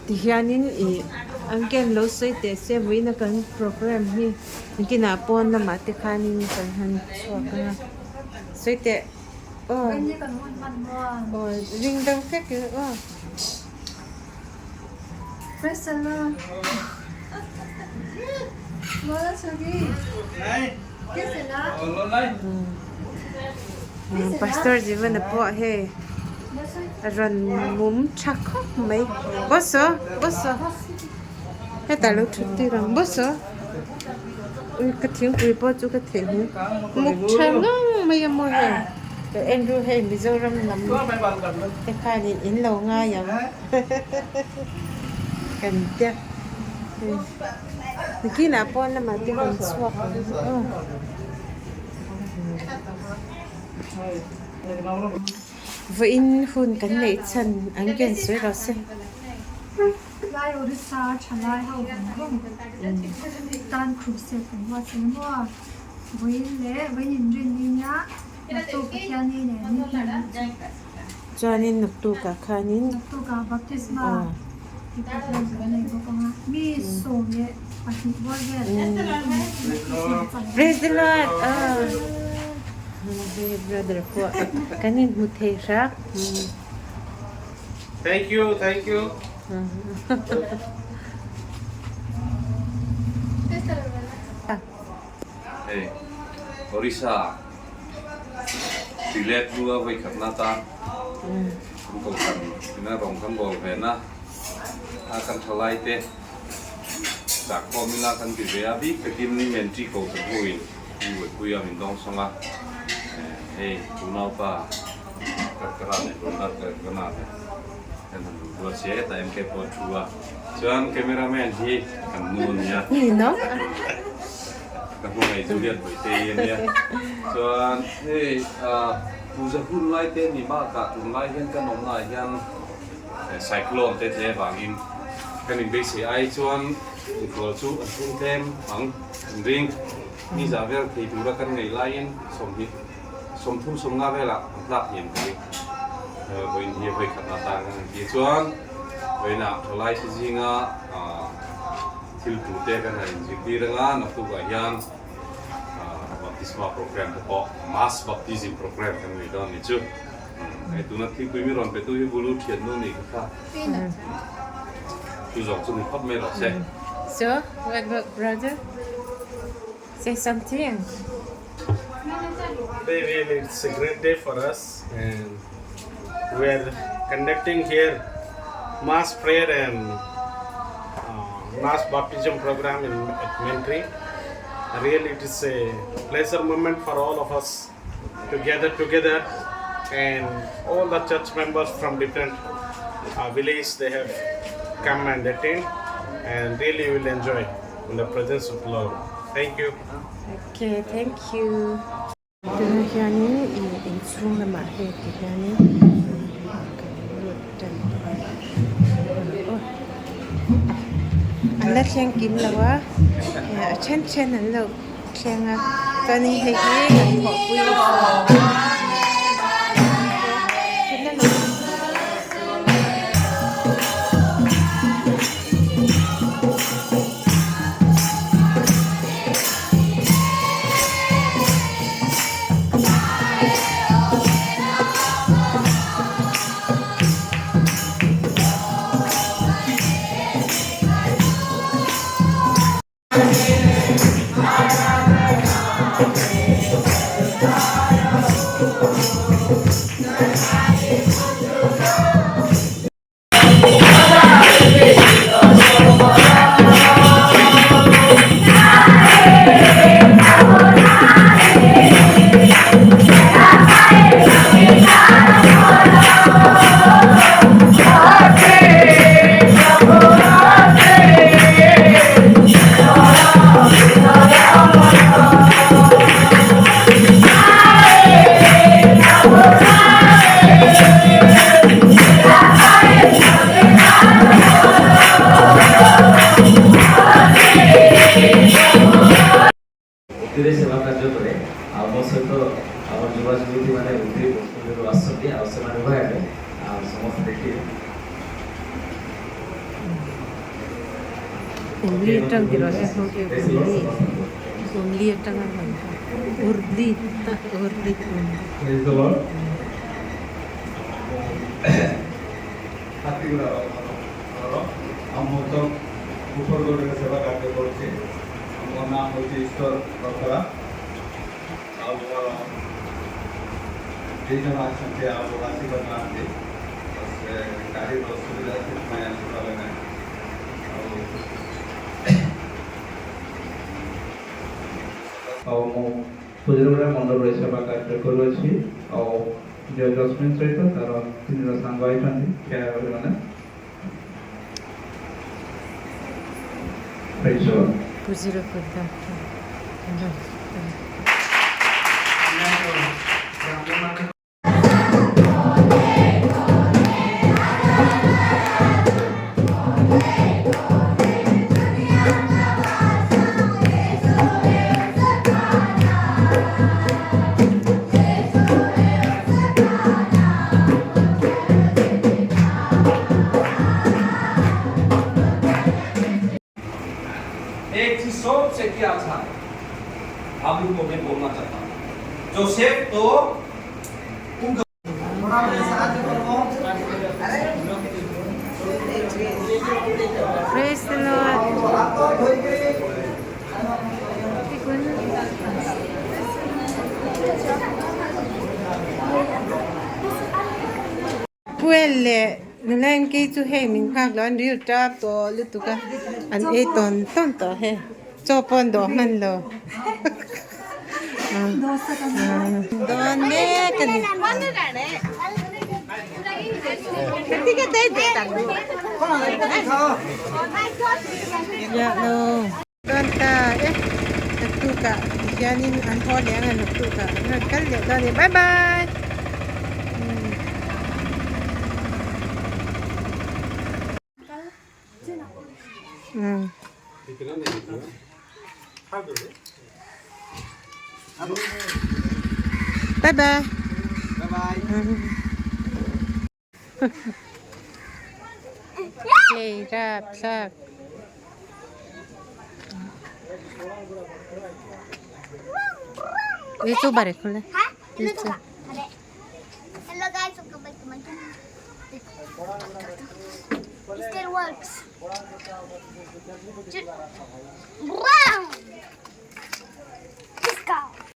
Tihianin ih an ken lo sawi teh se vawiina kan programme hi nakinah pawn lamah te khanin kan han chhuak ang a sawi teh aw aw ring deuh hlek in aw. Pastor Jivana pawh hei a rawn mum tha khawp mai bawsaw bawsaw hetah lo thut tir ang bawsaw ui ka thingpui pawh chu ka theihnghilh muk tha ngang mai a maw hei ka en ru hei Mizoram lam te khanin in lo ngai ang kan tia nikinah pawn lamah te kan chhuak ang aw. Vawiin hun kan neih chhan an ken sawi rawh se. Lai Orissa thalai ho vawng vawng tan crusade kan buatsaih a maw? Vawiin leh vawiin inrin ni nia naktuk Pathianni nen ni hnih ni chu. Chuanin naktukah khanin. Naktukah baptisma ti program kan nei bawk ang a, mi 12 rual vel baptisma chan. Praise the Lord! Hei brother pawh kan inhmu thei hrak. Thank you, thank you. Hei Orissa Tilet hlua vawi khatna atan kan kohhran ina rawng kan bawl ve na a kan thalai te chahkhawm ila kan ti ve a bik takin Mentri ko kan hmuin min buaipui a min dawng sawng a hei unaupa Karkara leh Rondar Karkana te kan han ruat se ta MK pawh a thu a chuan camera man hi kan nu a nia ka hmangaih Juliet Vawitei a nia chuan hei puja hun lai te ni bakah tunlai hian kan awmna ah hian cyclone te tle vangin kan inbeisei ai chuan mikhual chu an thung tlem ang an ring ni zah vel thei tura kan ngaih laiin 20 30 50 velah an tlak hniam ka ring. Vawiin hi vawi khatna atan kan han ti chuan vawiinah thalai si zinga thil tute kan han inzirtir anga naktukah hian baptisma program te pawh mass baptism program kan nei dawn ni chu. Hei tuna thingpui mi rawn petu hi bulu thiannu ni kha kha chu zawng chu ni phawt mai rawh se. So, what about brother? Say something. Today really it's a great day for us and we are conducting here mass prayer and uh, mass baptism program in at Mentri. Really it is a pleasure moment for all of us to gather together and all the church members from different uh, village they have come and attend and really you will enjoy in the presence of Lord. Thank you. Okay, thank you. Tunah hianin ih inchhung lamah hei ti hianin kan lut tan tawh a aw an la thleng kim lo a a then then an lo thleng a chuanin hei hi kan thawhpui Umli atang ti rawh he hmu e umli umli atanga hawn kha urli urli umli. Praise the Lord. ଆଉ ମୁଁ ତ ଉପରଗଡ଼ରେ ସେବା କାର୍ଯ୍ୟ କରୁଛି। ମୋ ନାଁ ହେଉଛି ଈଶ୍ୱର ରଥରା। ଆଉ ମୋର ଦୁଇ ଜଣ ଅଛନ୍ତି, ଆଉ ଆସିପାରୁନାହାନ୍ତି। ସେ ଗାଡ଼ିର ଅସୁବିଧା, ସେଥିପାଇଁ ଆସିପାରିଲେ ନାହିଁ। ଆଉ ଆଉ ମୁଁ ପୁଜରଗୁଡ଼ା ମଣ୍ଡପରେ ସେବା କାର୍ଯ୍ୟ କରୁଅଛି। ଆଉ ଜୟ ଜସ୍ମିନ ସହିତ ତାର ତିନି ଜଣ ସାଙ୍ଗ ଆଇଛନ୍ତି ଠିଆ ହେବେ ମାନେ। Praise the Lord. Puzirakuda. एक चीज सबसे क्या अच्छा है, आप लोग को मैं बोलना चाहता हूँ, जोसेफ तो उनका Praise the Lord. Puel leh nula in kei chu hei min nghak lo an ril tap tawh lutuk a, an ei tawn tawn tawh hei chaw pawh an dawh hman lo. Dawn mek a ni. Dạ lo. Dawn ta e naktukah tihianin an haw leh anga naktukah an rawn kal leh dawn a ni. Bye bye. Bye bye. Bye bye. Hei rap thlak. YouTuber khule. YouTuber. Hello guys, welcome back to my channel. It still works. Wow! Let's go.